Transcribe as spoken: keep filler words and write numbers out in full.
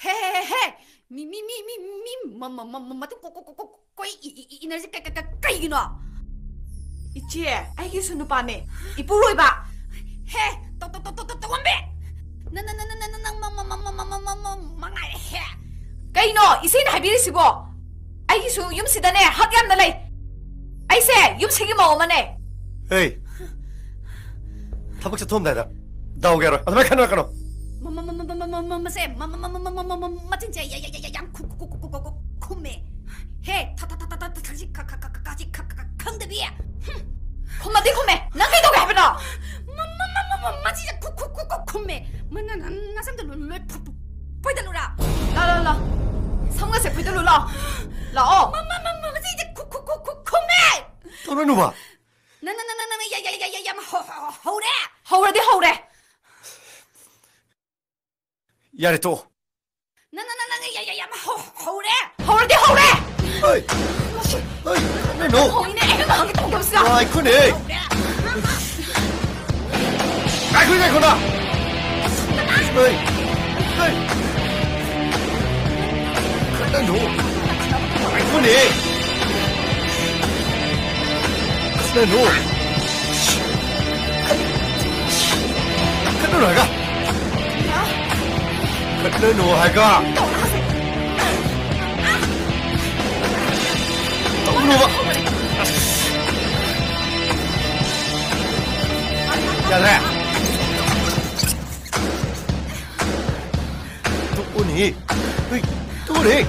ꯍꯦ, ꯍꯦ, ꯍꯦ, ꯍꯦ! ꯃꯤ, ꯃꯤ, ꯃꯤ, ꯃꯤ, ꯃꯤ, ꯃ-, ꯃ-, ꯃ-, ꯃ-, ꯃꯇꯨꯡ ꯀꯣ-, ꯀꯣ-, ꯀꯣ-, ꯀꯣ-, ꯀꯣꯏ ꯏ-, ꯏ-, ꯏ-, ꯏꯟꯅꯔꯤꯁꯦ ꯀ-, ꯀ-, ꯀ-, ꯀꯩꯒꯤꯅꯣ? ꯏꯆꯦ, ꯑꯩꯒꯤꯁꯨ ꯅꯨꯄꯥꯅꯦ, ꯏꯄꯨꯔꯣꯏꯕ꯫ ꯍꯦ, ꯇꯣ-, ꯇꯣ-, ꯇꯣ-, ꯇꯣ-, ꯇꯣ-, ꯇꯣꯝꯕꯤ! ꯅ-, ꯅ-, ꯅ-, ꯅ-, ꯅ-, ꯅ-, ꯅꯪ ꯃ-, ꯃ-, ꯃ-, ꯃ-, ꯃ-, ꯃ-, ꯃ-, ꯃ-, ꯃꯉꯥꯏꯔꯦ, ꯍꯦ! ꯀꯩꯅꯣ ꯏꯆꯦꯅ ꯍꯥꯏꯕꯤꯔꯤꯁꯤꯕꯣ? ꯑꯩꯒꯤꯁꯨ ꯌꯨꯝꯁꯤꯗꯅꯦ ꯍꯛ ꯌꯥꯝꯅ ꯂꯩ꯫ ꯑꯩꯁꯦ ꯌꯨꯝꯁꯤꯒꯤ ꯃꯧ ꯑꯃꯅꯦ꯫ ꯍꯦ, ꯊꯕꯛ ꯆꯠꯊꯣꯛꯑꯝꯗꯥꯏꯗ ꯗꯥꯎꯒꯤ ꯌꯥꯔꯣꯏ꯫ ꯑꯗꯨꯃꯥꯏꯅ ꯈꯟꯅꯔꯛꯀꯅꯣ꯫ ꯃ-, ꯃ-, ꯃ-, ꯃ-, ꯃ-, ꯃ-, ꯃ-, ꯃꯁꯦ, ꯃ-, ꯃ-, ꯃ-, ꯃ-, ꯃ-, ꯃ-, ꯃ-, ꯃꯆꯤꯟꯁꯦ ꯌꯥ-, ꯌꯥ-, ꯌꯥ-, ꯌꯥ-, ꯌꯥꯝ ꯈꯨ-, ꯈꯨ-, ꯈꯨ-, ꯈꯨ-, ꯈꯨ-, ꯈꯨ-, ꯈꯨꯝꯃꯦ꯫ ꯍꯦ, ꯊ-, ꯊ-, ꯊ-, ꯊ-, ꯊ-, ꯊꯛꯁꯤ ꯈ-, ꯈ-, ꯈ-, ꯈ-, ꯈ-, ꯈ-, ꯈꯪꯗꯕꯤ꯫ ꯍꯨꯝ꯫ ꯈꯨꯝꯃꯗꯤ ꯈꯨꯝꯃꯦ꯫ ꯅꯪ ꯀꯩꯗꯧꯒꯦ ꯍꯥꯏꯕꯅꯣ? ꯃ-, ꯃ-, ꯃ-, ꯃ-, ꯃ-, ꯃꯆꯤꯟꯁꯦ ꯈꯨ-, ꯈꯨ-, ꯈꯨ-, ꯈꯨ-, ꯈꯨꯝꯃꯦ꯫ ꯃ-, ꯅ-, ꯅ-, ꯅꯁꯝꯗꯣ ꯂꯣꯏ, ꯂꯣꯏ ꯐꯨ-, ꯐꯨ-, ꯐꯣꯏꯗꯠꯂꯨꯔꯥ? ꯂꯥ, ꯂꯥ, ꯂꯥ꯫ ꯁꯝꯒꯁꯦ ꯐꯣꯏꯗꯠꯂꯨ ꯂꯥ꯫ ꯂꯥꯛꯑꯣ꯫ ꯃ-, ꯃ-, ꯃ-, ꯃ-, ꯃꯆꯤꯟꯁꯦ ꯈꯨ-, ꯈꯨ-, ꯈꯨ-, ꯈꯨ-, ꯈꯨꯝꯃꯦ꯫ ꯇꯧꯔꯅꯨꯕ꯫ ꯅ-, ꯅ-, ꯅ-, ꯅ-, ꯅ-, ꯌꯥ-, ꯌꯥ-, ꯌꯥ-, ꯌꯥ-, ꯌꯥꯝ ꯍꯧ-, ꯍꯧ-, ꯍꯧꯔꯦ꯫ ꯍꯧꯔꯗꯤ ꯍꯧꯔꯦ꯫ ꯌꯥꯔꯦ, ꯇꯣꯛꯑꯣ꯫ ꯅ-, ꯅ-, ꯅ-, ꯅ-, ꯅ-, ꯌꯥ-, ꯌꯥ-, ꯌꯥꯝ ꯍꯧ-, ꯍꯧꯔꯦ꯫ ꯍꯧꯔꯗꯤ ꯍꯧꯔꯦ꯫ ꯍꯩ! ꯍꯩ! ꯀꯩꯅꯣ? ꯍꯧꯏꯅꯦ, ꯑꯩꯅ ꯉꯥꯡꯒꯦ ꯇꯧꯕꯁꯤꯗ꯫ ꯉꯥꯏꯈꯣꯅꯦ꯫ ꯍꯧꯔꯦ꯫ ꯉꯥꯏꯈꯣ, ꯉꯥꯏꯈꯣ, ꯅꯪ꯫ ꯍꯩ! ꯍꯩ! ꯀꯩꯅꯣ? ꯉꯥꯏꯈꯣꯅꯦ꯫ ꯀꯩꯅꯣ? ꯈꯠꯅꯅꯨ ꯍꯥꯏꯒ! ꯈꯠꯅꯅꯨ ꯍꯥꯏꯒ! ꯇꯧꯅꯨꯕ! ꯑꯁ! ꯌꯥꯗ꯭ꯔꯦ! ꯇꯣꯛꯎꯅꯦ! ꯍꯩ, ꯇꯣꯛꯎꯅꯦ!